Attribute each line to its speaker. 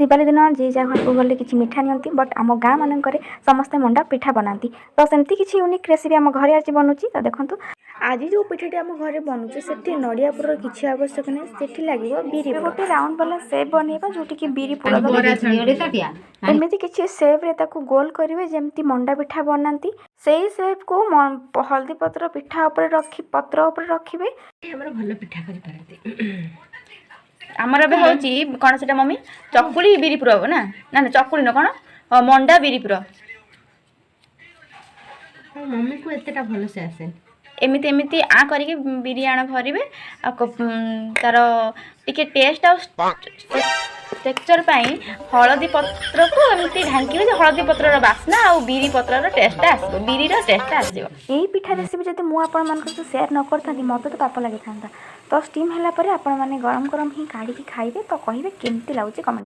Speaker 1: ଦିୱାଲି ଦିନ ଯିଏ ଯାହା ଘରକୁ ଗଲେ କିଛି ମିଠା ନିଅନ୍ତି, ବଟ୍ ଆମ ଗାଁ ମାନଙ୍କରେ ସମସ୍ତେ ମଣ୍ଡା ପିଠା ବନାନ୍ତି। ତ ସେମିତି କିଛି ୟୁନିକ୍ ରେସିପି ଆମ ଘରେ ଆଜି ବନୁଛି। ତ ଦେଖନ୍ତୁ,
Speaker 2: ଆଜି ଯେଉଁ ପିଠାଟି ଆମ ଘରେ ବନୁଛି, ସେଠି ନଡ଼ିଆ ପୁରର କିଛି ଆବଶ୍ୟକ ନାହିଁ। ସେଠି ଲାଗିବ ବିରି
Speaker 1: ଏବେ
Speaker 2: ପୁର।
Speaker 1: ଗୋଟେ ରାଉଣ୍ଡ ବାଲା ସେପ୍ ବନେଇବା, ଯେଉଁଠିକି ବିରି ପୁର ଦେବା। ଏମିତି କିଛି ସେପ୍ରେ ତାକୁ ଗୋଲ କରିବେ, ଯେମିତି ମଣ୍ଡା ପିଠା ବନାନ୍ତି। ସେଇ ସେପ୍କୁ ହଳଦୀ ପତ୍ର ପିଠା ଉପରେ ରଖି, ପତ୍ର ଉପରେ ରଖିବେ।
Speaker 3: ଆମର ଭଲ ପିଠା କରିପାରନ୍ତି।
Speaker 4: ଆମର ଏବେ ହେଉଛି କ'ଣ ସେଟା ମମି? ଚକୁଳି ବିରି ପୁର ହବ ନା? ନା ନା, ଚକୁଳି ନୁହଁ, କ'ଣ, ହଁ, ମଣ୍ଡା ବିରି ପୁର।
Speaker 3: ମୋ ମମିକୁ ଏତେଟା ଭଲସେ ଆସେନି।
Speaker 4: ଏମିତି ଏମିତି ଆଁ କରିକି ବିରି ଆଣ ଭରିବେ ଆଉ ତାର ଟିକେ ଟେଷ୍ଟ ଆଉ ଟେକ୍ସଚର୍ ପାଇଁ ହଳଦୀ ପତ୍ରକୁ ଏମିତି ଢାଙ୍କିବେ ଯେ ହଳଦୀ ପତ୍ରର ବାସ୍ନା ଆଉ ବିରି ପତ୍ରର ଟେଷ୍ଟଟା ଆସିବ, ବିରିର ଟେଷ୍ଟଟା ଆସିବ।
Speaker 1: ଏଇ ପିଠା ରେସିପି ଯଦି ମୁଁ ଆପଣମାନଙ୍କ ସହିତ ସେୟାର ନ କରିଥାନ୍ତି, ମୋତେ ତ ପାପ ଲାଗିଥାନ୍ତା। ତ ଷ୍ଟିମ୍ ହେଲା ପରେ ଆପଣମାନେ ଗରମ ଗରମ ହିଁ କାଢ଼ିକି ଖାଇବେ। ତ କହିବେ କେମିତି ଲାଗୁଛି କମେଣ୍ଟ।